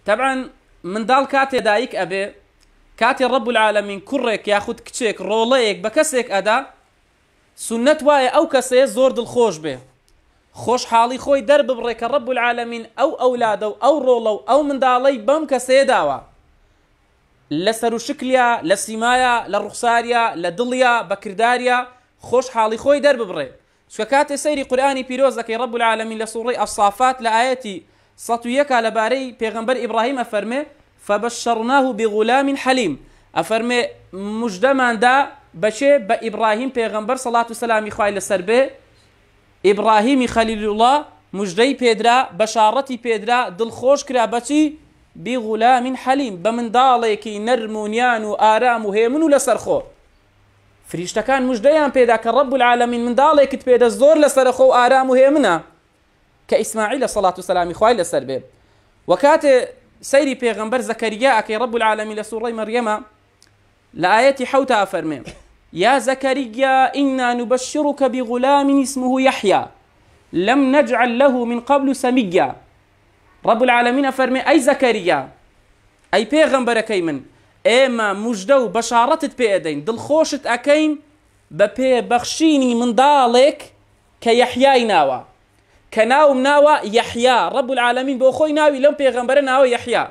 تەبعەن منداڵ کاتێ دایک ئەبێ، کاتێ رب العالمین کوڕێک یاخود کچێک ڕۆڵەیەک بە کەسێک ئەدا، سوننەت وایە ئەو کەسەیە زۆر دڵخۆش بێ، خۆشحاڵی خۆی دەرببڕێ کە رب العالمین ئەو ئەولادە و ئەو ڕۆڵە و ئەو منداڵەی بەم کەسەیە داوە. لە سەر و شکلیا، لە سیمایا، لە ڕوخساریا، لە دڵیا، بە کرداریا خۆشحاڵی خۆی دەرببڕێ. چونکە کاتێ سەیری قورئانی پیرۆز ئەکەی رب العالمین لە سوڕەی الصافات لە ئایەتی 101 لە بارەی پێغەمبەر ئیبراهیم ئەفەرمێ فبشرناه بغلام حلیم ئەفەرمێ مژدەمان دا بە کێ؟ بە ئیبراهیم پێغەمبەر سەڵات و سەلامی خوای لەسەر بێ ئیبراهیمی خلیل اللە مژدەی پێدرا بەشاڕەتی پێدرا دڵخۆش کرا بەچی؟ بغلام حلیم بە منداڵێکی نەرم و نیان و ئارام و هێمن و لەسەرخۆ. فریشتەکان مژدەیان پێدا کە رب العالمین منداڵێکت پێدە زۆر لەسەرەخۆ و ئارام و هێمنە کە ئیسماعیلە سەڵات و سەلامی خوای لەسەر بێ. وە کاتێ سەیری پێغەمبەر زەکەریا ئەکەی رب العالمین لە سوڕەی مەریەمە لە ئایەتی حەوتا ئەفەرمێ یا زەکەریا ئینا نبشرک بغلام اسمه یحیی لم نجعل له من قبل سمیا رب العالمین ئەفەرمێ ئەی زەکەریا ئەی پێغەمبەرەکەی من ئێمە مژدە و بەشاڕەتت پێ ئەدەین دڵخۆشت ئەکەین بە پێ بەخشینی منداڵێک کە یەحیای ناوە کە ناوم ناوە یەحیا رب العالمین بۆ خۆی ناوی لەم پێغەمبەرە ناوە یەحیا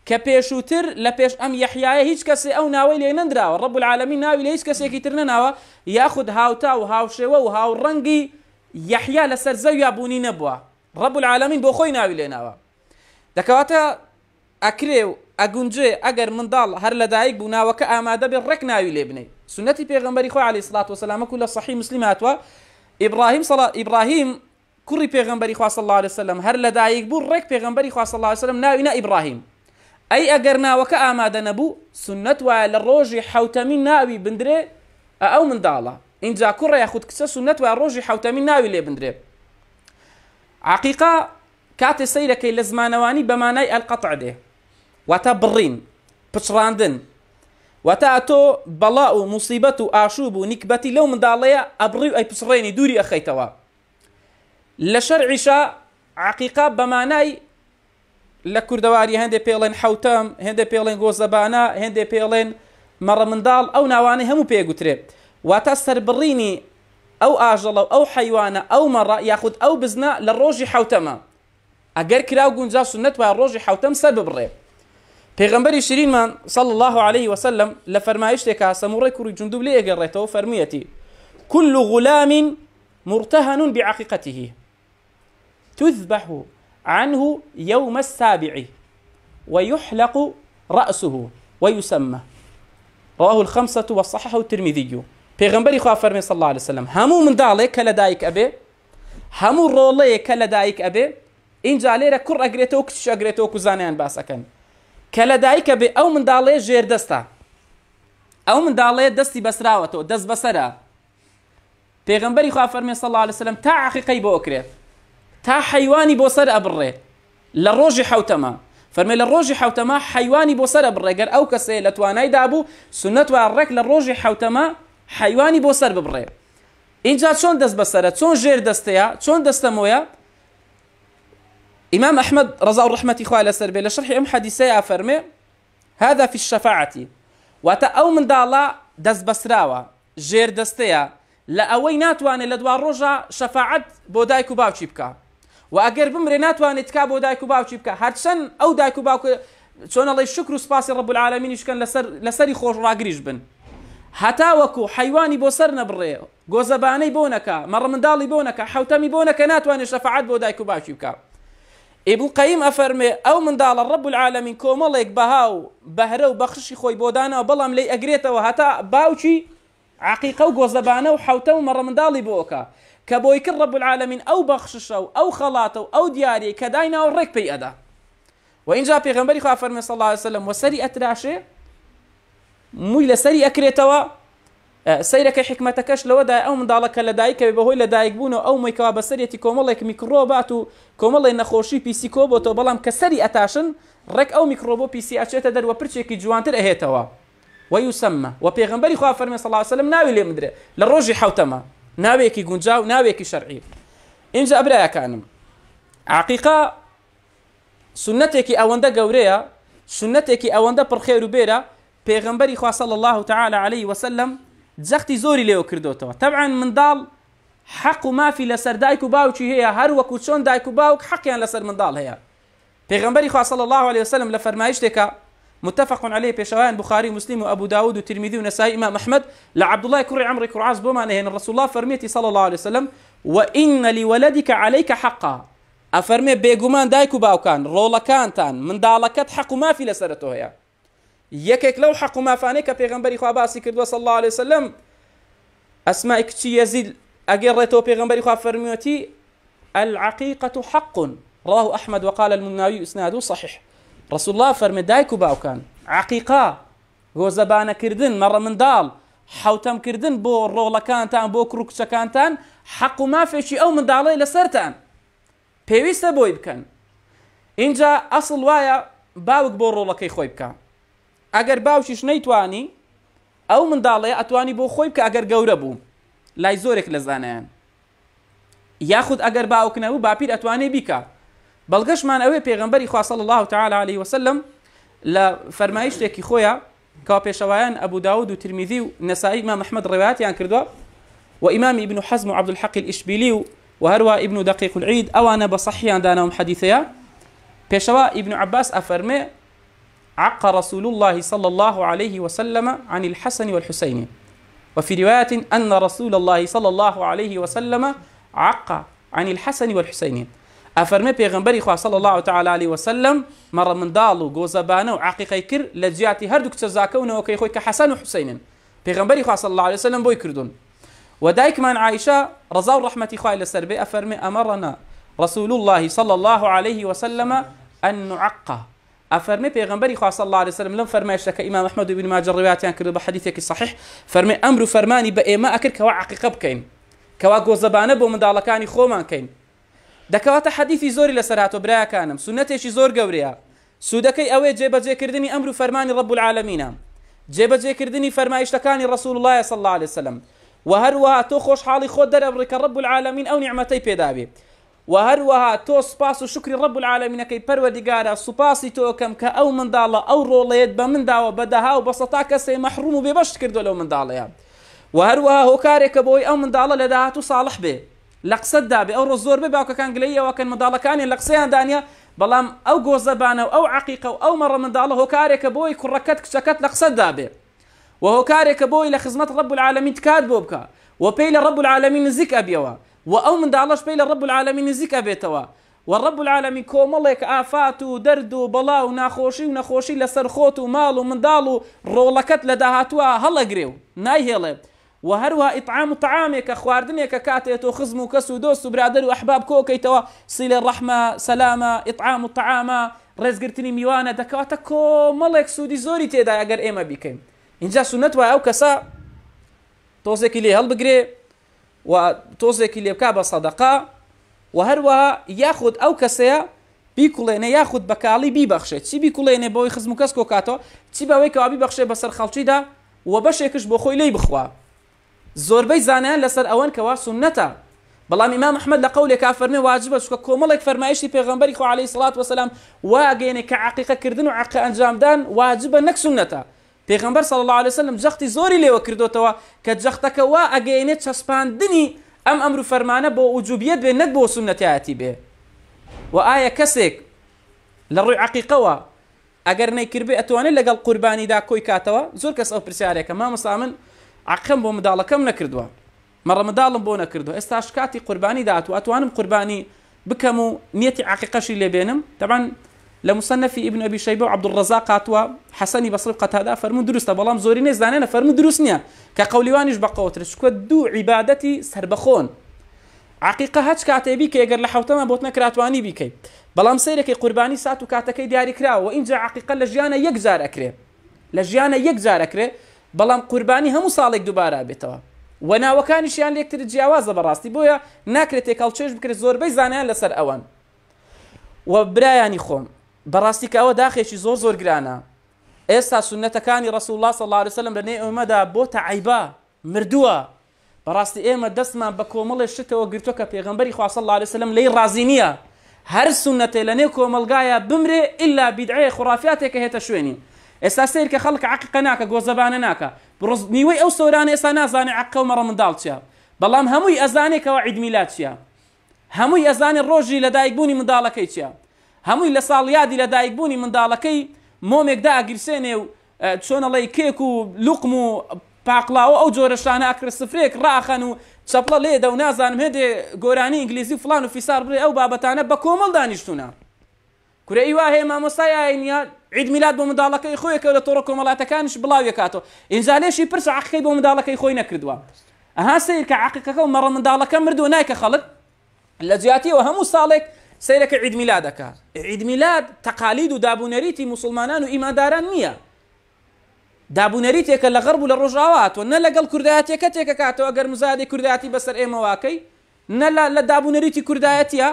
کە پێشووتر لە پێش ئەم یەحیایە هیچ کەسێ ئەو ناوەی لێ نەندراوە رب العالمین ناوی لە هیچ کەسێکی تر نەناوە یاخود هاوتا و هاوشێوە و هاوڕەنگی یەحیا لەسەر زەویا بوونی نەبووە رب العالمین بۆ خۆی ناوی لێ ناوە دەکەواتە ئەکرێ و ئەگونجێ ئەگەر منداڵ هەر لەدایک بوو ناوەکە ئامادە بێ ڕێک ناوی لێ بنێی سوننەتی پێغەمبەری خوا علیە سڵات وسلام وەکو لە صحیح مسلم هاتووە ئیبراهیم صلی ئیبراهیم کوڕی پێغەمبەری خوا صلی الله علیه وسلم هەر لەدایک بوو ڕێک پێغەمبەری خوا صلی الله علیه وسلم ناوی نا ئیبراهیم ئەی ئەگەر ناوەکە ئامادە نەبوو سوننەت وایە لە ڕۆژی حەوتەمین ناوی بندرێ ئەو منداڵە ئینجا کوڕە یاخود کچە سوننەت وایە ڕۆژی حەوتەمین ناوی لێ بندرێ عەقیقە کاتێ سەیرەکەی لە زمانەوانی بە مانای القطع دێ واتە بڕین، پچڕاندن، واتە ئەتۆ بەڵا و موسیبەت و ئاشوب و نیکبەتی لەو منداڵەیە ئەبڕی و ئەیپچڕێنی دووری ئەخەیتەوە. لە شەرعیشا عەقیقە بە مانای لە کوردەواری هەندێ پێڵێن حەوتەم، هێندێ پێڵێن گۆزەبانە، هێندێ پێڵێن مەڕە منداڵ، ئەو ناوانەی هەموو پێ گوترێ. واتە سەربڕینی ئەو ئاژەڵە و ئەو حەیوانە، ئەو مەڕە یاخود ئەو بزنە لە ڕۆژی حەوتەمە. ئەگەر کرا و گونجا سوننەت وایە ڕۆژی حەوتەم سەر ببڕێ. پێغەمبەری شیرینمان صلی اللە علیه وسلم لە فەرمایشتێکا سەموڕەی کوڕی جوندوب لێ ئەگەڕێتەوە فەرموویەتی، كل غلام مرتهن بعقیقته تذبح عنه يوم السابع ويحلق رأسه ويسمى رواه الخمسة وصححه الترمذي. پێغەمبەری خوا فەرمی صلی الله علیه وسلم هەموو منداڵێک کە لەدایک ئەبێ هەموو ڕۆڵەیەک کە لەدایک ئەبێ ئینجا لێرە کوڕ ئەگرێتەوە کچیش ئەگرێتەوە کو زانایان باس ئەکەن کە لەدایکە بێ ئەو منداڵەیە ژێردەستە ئەو منداڵەیە دەستی بەسراوەتەوە دەست بەسەرە پێغەمبەری خوا فەرمی صلی اللە علیە وسلم تا عەقیقەی بۆ ئەکرێ تا حەیوانی بۆ سەر ئەبڕێ لە ڕۆژی حەوتەما فەرمێ لە ڕۆژی حەوتەما حەیوانی بۆ سەر ئەبڕێ گەر ئەو کەسەیە لە توانای دابوو سوننەت وایە ڕێک لە ڕۆژی حەوتەما حەیوانی بۆ سەر ببڕێ ئینجا چۆن دەست بەسەرە چۆن ژێر دەستەیە چۆن دەستەمۆیە ئیمام ئەحمەد ڕەزا و ڕەحمەتی خوای لەسەر بێ لە شەرحی ئەم حەدیسەیە فەرمێ هذا في الشفاعة واتە ئەو منداڵە دەست بەسراوە ژێردەستەیە لە ئەوەی ناتوانێ لە دواڕۆژا شەفاعەت بۆ دایک و باوکی بکا و ئەگەر بمرێ ناتوانێ تکا بۆ دایک و باوکی بکا هەرچەند ئەو دایک و باوکە چۆن ئەڵێی شوکر و سپاسی رب العالمینیش بکەن لەسەر لەسەری خۆش ڕاگریش بن هەتا وەکو حەیوانی بۆ سەر نەبڕێ گۆزەبانەی بۆ نەکا مەڕمنداڵی بۆ نەکا حەوتەمی بۆ نەکا ناتوانێ شەفاعەت بۆ دایک و باوکی بکا ئیبن قەیم ئەفەرمێ، ئەو منداڵە رب العالمین کۆمەڵێک بەها و بەهرە و بەخششی خۆی بۆ داناوە بەڵام لێی ئەگرێتەوە هەتا باوکی عەقیقە و گۆزەبانە و حەوتەم و مەڕەمنداڵی بۆ ئەکا کە بۆی کرد رب العالمین ئەو بەخششە و ئەو خەڵاتە و ئەو دیاریەی کە دایناوە ڕێک پێی ئەدا و ئینجا پێغەمبەری خوا فەرمێ صلی اللە علیه وسلم وە سەری ئەتراشێ مووی لەسەری ئەکرێتەوە سەیرەکەی حیکمەتەکەش لەوەدایە ئەو منداڵە کە لەدایک ئەبێ بەهۆی لەدایک بوونەوە ئەو مووی کەوا بەسەریەتی کۆمەڵێک میکڕۆبات و کۆمەڵێ نەخۆشی پیسی کۆبۆتەوە بەڵام کە سەری ئەتاشن ڕێک ئەو میکڕۆب و پیسی ئەچێتە دەر وە پرچێکی جوانتر ئەهێتەوە ويسمى وە پێغەمبەری خوا فەرمی صلی اللە علیه وسلم ناوی لێ بدرێ لە ڕۆژی حەوتەمە ناوێکی گونجاو ناوێکی شەرعی ئینجا برایەکانم عەقیقە. سوننەتێکی ئەوەندە گەورەیە، سوننەتێکی ئەوەندە پڕ خێر و بێرە، پێغەمبەری خوا صلی اللە تعالی علیه وسلم جەختی زۆری لێوە کردۆتەوە. تەبعەن منداڵ حەق و مافی لەسەر دایک و باوکی هەیە هەر وەکو چۆن دایک و باوک حەقیان لەسەر منداڵ هەیە. پێغەمبەری خوا صلی اللە علیه وسلم لە فەرمایشتێکا متفق علیه پێشەوایان بوخاری و مسلم و ئەبو داود و ترمیزی و نەسائی ئیمام ئەحمەد لە عەبدوڵای کوڕی عەمڕی کوڕ عاص بۆمان ئەهێنن ڕسول اللە فەرمیەتی صلی اللە علیه وسلم وان لولدک علیک حقا ئەفەرمێ بێگومان دایک و باوکان ڕۆڵەکانتان منداڵەکەت حەق و مافی لەسەر تۆ هەیە یەکێک لەو حەق و مافانەی کە پێغەمبەری خوا باسی کردووە صلی اللە علیه وسلم ئەسمای کچی یەزید ئەگەڕێتەوە پێغەمبەری خوا فەرمیوەتی العقیقة حق رواه احمد وقال المناوی اسناده صحیح رسول الله فەرمێ دایک و باوکان عقیقە گۆزەبانەکردن مەڕە منداڵ حوتەمکردن بۆ ڕۆڵەکانتان بۆ کوڕ و کچەکانتان حەق و مافێکی ئەو منداڵەی لەسەرتان پێویستە بۆی بکەن ئینجا ئەسڵ وایە باوک بۆ ڕۆڵەکەی خۆی بکا ئەگەر باوکیش نەیتوانی ئەو منداڵەیە ئەتوانی بۆ خۆی بکە ئەگەر گەورە بوو لای زۆرێک لە زانایان یاخود ئەگەر باوک نەبوو باپیر ئەتوانێ بیکا بەڵگەشمان ئەوێ پێغەمبەری خوا صلی الله تعالی علیه وسلم لە فەرمایشتێکی خۆیان کەوا پێشەوایان ئەبو داود و ترمیزی و نەسائی ئیمام ئەحمەد ڕەوایەتیان کردووە و ئیمام ئیبن حەزم و عەبدولحەق الئشبیلی و و هەروە ئیبن دەقیق العید ئەوانە بە سەحیان داناوم حەدیثەیە پێشەوا ئیبن عەباس ئەفەرمێ عق رسول الله صلى الله عليه وسلم عن الحسن والحسين وفي رواية أن رسول الله صلى الله عليه وسلم عق عن الحسن والحسین ئەفەرمێ پێغەمبەری خوا صلی اللە تعالی علیه وسلم مەڕە منداڵ و گۆزەبانە و عەقیقەی کرد لە جیاتی هەردوو کچەزاکە و نەوەکەی خۆی کە حەسەن و حوسەینن پێغەمبەری خوا صلی اللە علیه وسلم بۆی کردوون و دایکمان عائشە ڕەزا و ڕەحمەتی خوای لەسەر بێ ئەفەرمێ ئەمەڕنا رسول الله صلی الله عليه وسلم أن نعق ئەفەرمێ پێغەمبەری خوا صلی اللە علیه وسلم لەم فەرمایشتە کە ئیمام ئەحمەد و ئیبن ماجە ڕیوایەتیان کردووە بە حەدیثێکی صحیح فەرمێ ئەمر و فەرمانی بە ئێمە ئەکرد کەوا عەقیقە بکەین کەوا گۆزەبانە بۆ منداڵەکانی خۆمان کەین دەکەواتە حەدیثی زۆری لەسەر هاتووە برایەکانم سوننەتێکی زۆر گەورەیە سوودەکەی ئەوەیە جێبەجێکردنی ئەمر و فەرمانی رب العالمینە جێبەجێکردنی فەرمایشتەکانی رسول الله صلی الله علیه وسلم و هەروەها تۆ خۆشحاڵی خۆت دەرەبڕی کە رب العالمین ئەو نیعمەتەی پێداوی وە هەروەها تۆ سوپاس و شوکری رب العالمین ئەکەی پەروەردیگارا سوپاسی تۆ ئەکەم کە ئەو منداڵە ئەو ڕۆڵەیەت بە من داوە بە دەها و بە سەتا کەسێ مەحروم و بێبەشت کردوە لەو منداڵەیە وە هەروەها هۆکارێکە بۆی ئەو منداڵە لە داهاتوو ساڵح بێ لە قسەت دابێ ئەوڕۆ زۆربەی باوکەکان گلەیی ئەوە کەن منداڵەکانیان لە قسەیان دانیە بەڵام ئەو گۆزەبانە و ئەو عەقیقە و ئەو مەڕە منداڵە هۆکارێکە بۆی کوڕەکەت کچەکەت لە قسەت دابێ وە هۆکارێکە بۆی لە خزمەت رب العالمین تکات بۆ بکا وە پێی لە رب العالمین نزیک ئەبیەوە وە ئەو منداڵەش پێی لە رب العالمین نزیک ئەبێتەوە وە رب العالمین کۆمەڵێک ئافات و دەرد و بەڵا و ناخۆشی و نەخۆشی لەسەر خۆت و ماڵ و منداڵ و ڕۆڵەکەت لە داهاتووا هەڵەگرێ و نایهێڵێ وە هەروەها ئیطعام و طعامێکە خواردنێکە کاتێ تۆ خزم و کەس و دۆست و برادەر و ئەحباب کۆکەیتەوە صلە ڕەحمە سەلامە ئیطعام و طعامە ڕێزگرتنی میوانە دەکەواتە کۆمەڵێک سوودی زۆری تێدایە ئەگەر ئێمە بیکەین ئینجا سوننەت وایە ئەو کەسە تۆزێکی لێ هەڵبگرێ و تۆزێکی لێ بکا بە سەدەقە و هەروەها یاخود ئەو کەسەیە بیکوڵێنێ یاخود بەکاڵی بیبەخشێت چی بیکوڵێنێ بەوەی خزم و کەس کۆکاتەوە چی بەوەی کەوا بیبەخشێ بەسەر خەڵکیدا و بەشێکش بۆ خۆی لێی بخوا زۆربەی زانایان لەسەر ئەوەن کەوا سوننەتە بەڵام ئیمام ئەحمەد لە قەولێکا فەرمێ واجبە چونکە کۆمەڵێک فەرمایشتی پێغەمبەری خوا عەلەیهی سڵات وەسەلام وا ئەگەیەنێ کە عەقیقە کردن و عەقیقە ئەنجامدان واجبە نەک سوننەتە پێغەمبەر صلی اللە علیه وسلم جەختی زۆری لێوە کردۆتەوە کە جەختەکە وا ئەگەیەنێ چەسپاندنی ئەم ئەمر و فەرمانە بۆ وجوبیەت بێ نەک بۆ سوننەتایەتی بێ وە ئایا کەسێک لە ڕووی عەقیقەوە ئەگەر نەیکردبێ ئەتوانێ لەگەڵ قوربانیدا کۆی کاتەوە؟ زۆر کەس ئەو پرسیارەکە مامۆستا من عەقیقەم بۆ منداڵەکەم نەکردووە مەڕە منداڵم بۆ نەکردووە ئێستاش کاتی قوربانی داهاتووە ئەتوانم قوربانی بکەم و نیەتی عەقیقەشی لێ بێنم؟ تەبعەن لە مصنفی ابن ابی شیبە و عبدالرزاق هاتووە حەسەنی بەصری و قەتادە فەرموون دروستە بەڵام زۆرینەی زانایان فەرموون دروست نییە کە قەولی وانیش بەقەوترە چونکە دوو عیبادەتی سەربەخۆن عەقیقە هەچ کاتێ بیکەی گەر لە حەوتەما بۆت نەکرا توانی بیکەی بەڵام سەیرەکەی قوربانی سات و کاتەکەی دیاری کراوە وە ئینجا عەقیقە لە ژیانە یەک جار ئەکرێ لە ژیانە یەک جار ئەکرێ بەڵام قوربانی هەموو ساڵێک دووبارە ئەبێتەوە وە ناوەکانیشیان لێکتر جیاوازە بەڕاستی بۆیە ناکرێت تێکەڵچێش بکرێت زۆربەی زانایان لەسەر ئەوەن و برایانی خۆم بەڕاستی کە ئەوە داخێکی زۆر زۆر گرانە ئێستا سوننەتەکانی ڕسول الله صلی الله علیه وسلم لە نێو ئێمەدا بۆتە عەیبە مردووە بەڕاستی ئێمە دەستمان بە کۆمەڵێ شتەوە گرتووە کە پێغەمبەری خوا صلی اللە علیە وسلم لێی ڕازی نییە. هەر سوننەتێ لە نێو کۆمەڵگایا بمرێ ئیلا بیدعەیە خوڕافیاتێکە هێتە شوێنی. ئێستا سەیر کە خەڵک عەقیقە ناکا گۆزەبانە ناکا. بڕۆ نیوەی ئەو سۆرانە ئێستا نازانێ عەقیقە و مەڕە منداڵ چیە. بەڵام هەمووی ئەزانێ کەوا عید میلاد چیە. هەمووی ئەزانێ ڕۆژی لەدایک بوونی منداڵەکەی چیە. هەمووی لە ساڵیادی لەدایک بوونی منداڵەکەی مۆمێک دائەگیرسێنێ و چۆن ئەڵێی کێک و لوقم و پاقلاوە ئەو جۆرە شتانە ئەکڕێ سفرەیەک ڕائەخەن و چەپڵە لێدە و نازانم هێندێ گۆرانی ئینگلیزی و فڵان و فیسار بڵێ ئەو بابەتانە بە کۆمەڵ دانیشتوونە کورە ئی وا هەیە مامۆستای ئاینیە عید میلاد بۆ منداڵەکەی خۆیەکە لە تۆڕە کۆمەڵاتەکانیش بڵاویەکاتەوە ئینجا لێشی پرسە عەقیقەی بۆ منداڵەکەی خۆی نەکردووە ئەها سەیر کە عەقیقەکە و مەڕە منداڵەکە مردووە نایکە خەڵک لە جیاتیەوە هەموو ساڵێک سەیرەکە عید میلاد ئەکا. عید میلاد تەقالید و دابونەریتی موسڵمانان و ئیمانداران نییە. دابونەریتێکە لە غەرب و لە ڕۆژئاوا هاتووە، نە لەگەڵ کوردایەتیەکە تێکەکاتەوە ئەگەر مزایەدەی کوردایەتی بەسەر ئێمەوە ئەکەی، نە لە لە دابونەریتی کوردایەتیە،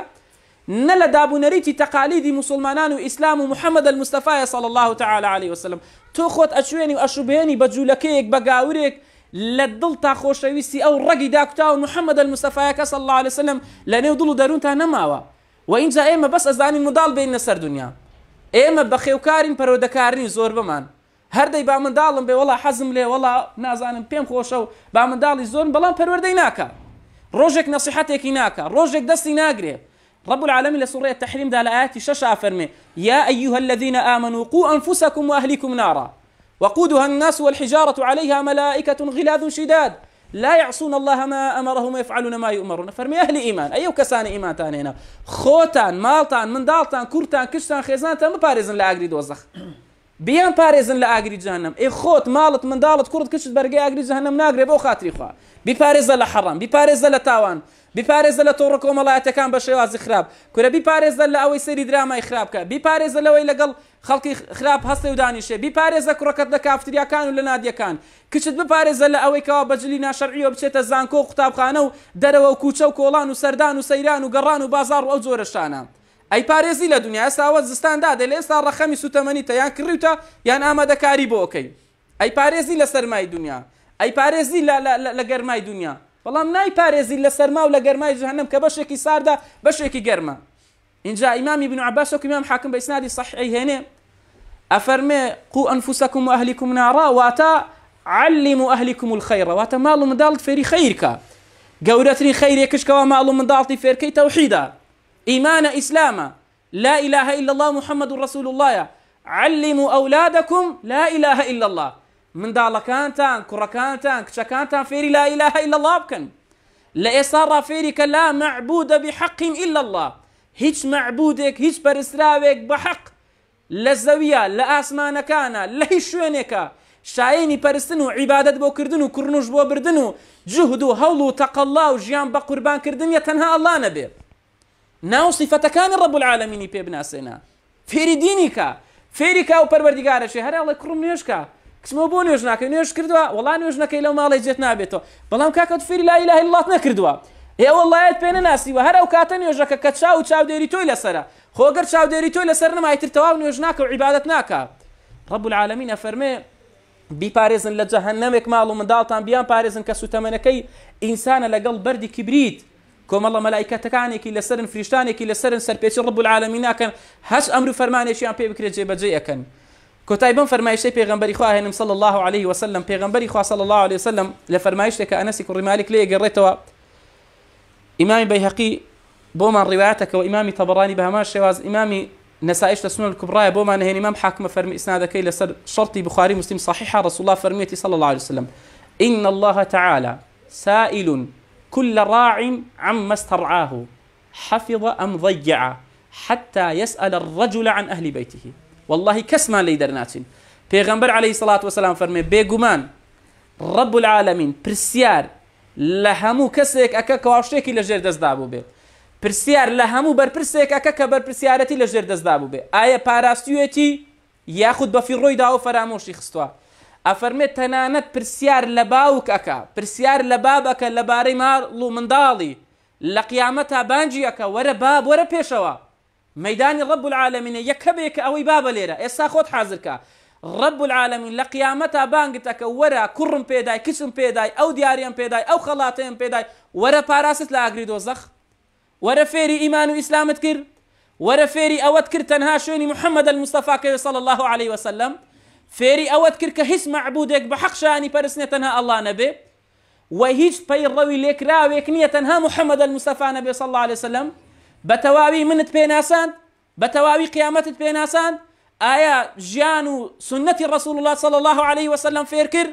نە لە دابونەریتی تەقالیدی موسڵمانان و ئیسلام و محمد المصطفی صلی اللە تعالی علیه وسلم. تۆ خۆت ئەچوێنی و ئەشوبهێنی بە جولەکەیەک بە گاورێک لە دڵتا خۆشەویستی ئەو ڕەگی داکوتاوە محمد المصطفیەکە صلی اللە علیە وسلم لە نێو دڵ و دەروونتا نەماوە وە ئینجا ئێمە بەس ئەزانین منداڵ بێنینە سەر دونیا ئێمە بەخێوکارین پەروەردەکارنین زۆربەمان هەر دەی با منداڵم بێ وەڵا حەزم لێ وەڵا نازانم پێم خۆشە و با منداڵی زۆرم بەڵام پەروەردەی ناکا ڕۆژێک نەسیحەتێکی ناکا ڕۆژێک دەستی ناگرێ رب العالمین لە سوڕەی التحریم دا لە ئایەتی شەش ئافەرمێ یا ایها الذین آمنوا قوا انفسکم واهلیکم نارا وقودها الناس والحجارة عليها ملائكة غلاظ شداد لا يعصون الله ما أمرهم ويفعلون ما يؤمرون فەرمی ئەهلی ئیمان ئەی ئەو کەسانە ئیمانتان هێنا خۆتان ماڵتان منداڵتان کوڕتان کچتان خێزانتان بپارێزن لە ئاگری دۆزەخ بیان پارێزن لە ئاگری جەهەنەم ئێ خۆت ماڵت منداڵت کوڕت کچت بەرگەی ئاگری جەهەنەم ناگرێ بۆ خاتری خوا بیپارێزە لە حەڕام بیپارێزە لە تاوان بیپارێزە لە تۆڕە کۆمەڵایەتەکان بە شێوازی خراپ کورە بیپارێزە لە ئەوەی سەیری درامای خراپ کە بیپارێزە لەوەی لەگەڵ خەڵکی خراپ هەستێ و دانیشێ بیپارێزە کوڕەکەت لە کافتریاکان و لە نادیەکان کچت بپارێزە لە ئەوەی کەوا بە جلی ناشەرعیەوە بچێتە زانکۆ و قوتابخانە و دەرەوە و کوچە و کۆڵان و سەردان و سەیران و گەڕان و بازاڕ و ئەو جۆرە شتانە ئەیپارێزی لە دونیا ئێستا ئەوە زستان دادێ لە ئێستا ڕەخەمی سوتەمەنیتە یان کڕیوتە یان ئامادەکاری بۆ ئەکەی ئەیپارێزی لە سەرمای دونیا ئەیپارێزی لە لە گەرمای دونیا بەڵام نایپارێزی لە سەرما و لە گەرمای جەهەنەم کە بەشێکی ساردە بەشێکی گەرمە ئینجا ئیمام ابن عباس وەکو ئیمام حاکم بە ئیسنادی صحیح ئەیهێنێ ئەفەرمێ قو انفسکم و اهلیکم نارا واتە علموا اهلیکم الخیر واتە ماڵ و منداڵت فێری خەیر کە گەورەترین خەیرێکش کەوا ماڵ و منداڵتی فێرکەی تەوحیدە ئیمانە ئیسلامە لا الە الا اللە محمد رسول اللە علموا اولادکم لا الە الا اللە منداڵەکانتان کوڕەکانتان کچەکانتان فێری لا الە الا اللە بکەن لە ئێستا ڕا فێری کە لا معبود بحق الا اللە هیچ مەعبودێک هیچ پەرستراوێک بە حەق لە زەویە لە ئاسمانەکانە لە هیچ شوێنێکە شایەنی پەرستن و عیبادەت بۆ کردن و کڕنوش بۆ بردن و جوهد و هەوڵ و تەقەڵا و ژیان بە قوربان کردنیە تەنها اللە نەبێ ناو سیفەتەکانی رب العالمینی پێ بناسێنە فێری دینی کە فێری کا و پەروەردیگارەشی هەر ئەڵێ کوڕم نوێژ کە کچمەوە بۆ نوێژ ناکەی نوێژ کردووە وەڵا نوێژ نەکەی لەو ماڵەی جێت نابێتەوە بەڵام کاکە تو فێری لا اله الا الله نەکردووە ئێ وەڵایەت پێ نەناسیوە هەر ئەو کاتە نوێژەکە کە چاو و چاودێری تۆی لەسەرە خۆ گەر چاودێری تۆی لەسەر نەما ئیتر تەواو نوێژ ناکە و عیبادەت ناکا رب العالمین ئەفەرمێ بیپارێزن لە جەهەنەمێک ماڵ و منداڵتان بیان پارێزن کە سوتەمەنەکەی ئینسانە لەگەڵ بەردی کبریت کۆمەڵە مەلایکەتەکانێکی لەسەرن فریشتانێکی لەسەرن سەرپێچی رب العالمین ناکەن هەچ ئەمر و فەرمانێکیان پێ بکرێت جێبەجێ ئەکەن کۆتای بەم فەرمایشتەی پێغەمبەری خوا هێنم صلی الله علیه وسلم پێغەمبەری خوا صلی الله علیه وسلم لە فەرمایشتێکە ئەنەسی کوڕی مالک لێ گەڕێتەوە ئیمامی بەیهەقی بۆمان ڕیوایەتەکەوە ئیمامی تەبەڕانی بە هەمان شێواز ئیمامی نەسائیش لە سنن الکبرایە بۆمان هێن ئیمام حاکمە فەرمی ئیسنادەکەی لەسەر شەرتی بخاری مسلم صحیحە رسول الله فەرمیەتی صلی الله علیه وسلم إن الله تعالى سائل كل راع عما استرعاه حفظ أم ضيع حتى يسأل الرجل عن أهل بيته والله کەسمان لێی دەرناچین پێغەمبەر علیه الصلاة والسلام فەرمێ بێگومان رب العالمین پرسیار لە هەموو کەسێک ئەکە کەوا شتێکی لە ژێر دەستدا بووبێ پرسیار لە هەموو بەرپرسێک ئەکە کە بەرپرسیارەتی لە ژێر دەستدا بووبێ ئایا پاراستویەتی یاخود بەفیڕۆی داوە فەرامۆشی خستوە ئەفەرمێ تەنانەت پرسیار لە باوک ئەکا پرسیار لە باب ئەکە لەبارەی ماڵ و منداڵی لە قیامەتا بانگی ئەکا وەرە باب وەرە پێشەوە مەیدانی رب العالمینە یەکە بە یەکە ئەوەی بابە لێرە ئێستا خۆت حازر کە رب العالمین لە قیامەتا بانگت ئەکە وەرە کوڕم پێدای کچم پێدای ئەو دیاریەم پێدای ئەو خەڵاتەیم پێدای وەرە پاراست لە ئاگری دۆزەخ وەرە فێری ئیمان و ئیسلامت کرد. وەرە فێری ئەوەت کرد تەنها شوێنی محمد المصطفی کەوێ صلی اللە علیە وسلم، فێری ئەوەت کرد کە هیچ مەعبودێک بە حەق شایانی پەرست نیە تەنها اللە نەبێ و هیچ پەیڕەوی لێکراوێک نیە تەنها محمد المصطفی نەبێ صلی اللە علیە وسلم، بە تەواوی منت پێ ناساند، بە تەواوی قیامەتت پێ ناساند، ئایا ژیان و سوننەتی رسول اللە صلی اللە علیه وسلم فێر کرد؟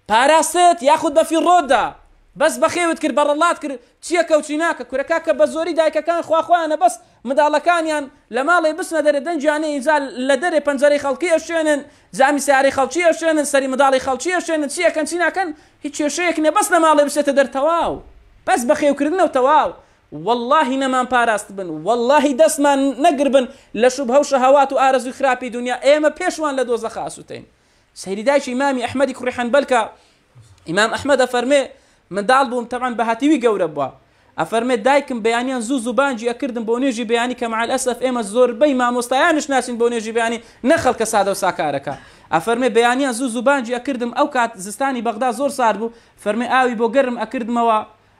پاراستت یاخود بە فیڕۆت دا بەس بەخێوت کرد بەڕەڵات کرد چیەکە و چی ناکە کورە کاکە بە زۆری دایکەکان خوا خۆیانە بەس منداڵەکانیان لە ماڵێ بچنە دەرێ دەنگیان نێ ئینجا لە دەرێ پەنجەرەی خەڵکی ئەشێنن جامی سیارەی خەڵکی ئەشێنن سەری منداڵی خەڵکی ئەشێنن چی ئەکەن چی ناکەن هیچ کێشەیەک نیە بەس لە ماڵێ بچێتە دەر تەواو بەس بەخێوکردنە و تەواو وەڵاهی نەمان پاراستبن وەڵاهی دەستمان نەگربن لە شوبهە و شەهەوات و ئارەزووی خراپی دونیا ئێمە پێشوان لە دۆزەخا ئەسوتێین سەیری دایکی ئیمامی ئەحمەدی کوڕی حەنبەل کە ئیمام ئەحمەد ئەفەرمێ منداڵ بووم تەبعەن بە هەتیوی گەورە بووە ئەفەرمێ دایکم بەیانیان زوو زوو بانگی ئەکردم بۆ نوێژی بەیانی کە مع الاسف ئێمە زۆربەی مامۆستایانش ناچین بۆ نوێژی بەیانی نە خەڵکە سادە و ساکارەکە ئەفەرمێ بەیانیان زوو زوو بانگی ئەکردم ئەو کات زستانی بەغدا زۆر سارد بوو فەرمێ ئاوی بۆ گەرم ئەکردمەوە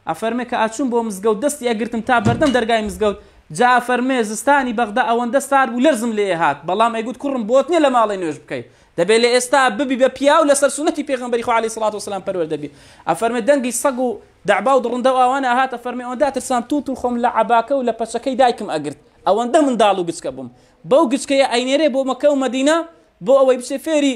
ئەفەرمێ کە ئەچووم بۆ مزگەوت دەستی ئەگرتم تا بەردەم دەرگای مزگەوت، جا ئەفەرمێ زستانی بەغدا ئەوەندە سارد بوو لەرزم لێ ئەهات، بەڵام ئەیگوت کوڕم بۆت نیە لە ماڵێ نوێژ بکەی، دەبێ لە ئێستا ببی بە پیاو لەسەر سوننەتی پێغەمبەری خوا علیە سڵات وسلام پەروەردە بی، ئەفەرمێ دەنگی سەگ و دەعبا و دڕندە و ئاوانە ئەهات ئەفەرمێ ئەوەندە ئەترسام توند توند خۆم لە عەباکە و لە پەچەکەی دایکم ئەگرت ئەوەندە منداڵ و گچکە بووم بەو گچکەیە ئەینێرێ بۆ مەکە و مەدینە بۆ ئەوەی بچێ فێری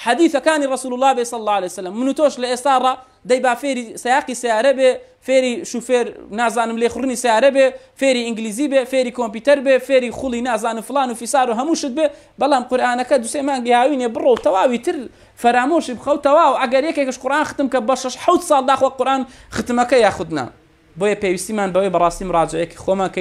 حەدیثەکانی رسول اللە بێ صلی اللە علیە وسلم من و تۆش لە ئێستا ڕا دەی با فێری سەیاقی سەیارە بێ فێری شوفێر نازانم لێخوڕنی سەیارە بێ فێری ئینگلیزی بێ فێری کۆمپیوتەر بێ فێری خوڵی نازانم فڵان و فیسار و هەموو شت بێ بەڵام قورئانەکە دوسێ مانگی هاوینێ بڕۆ و تەواوی تر فەرامۆشی بخە و تەواو ئەگەر یەکێکش قورئان ختم کە بە شەش حەوت ساڵ داخۆ قورئان ختمەکە یاخود نا بۆیە پێویستیمان بەوەی بەڕاستی مراجعەیەکی خۆمان کەین.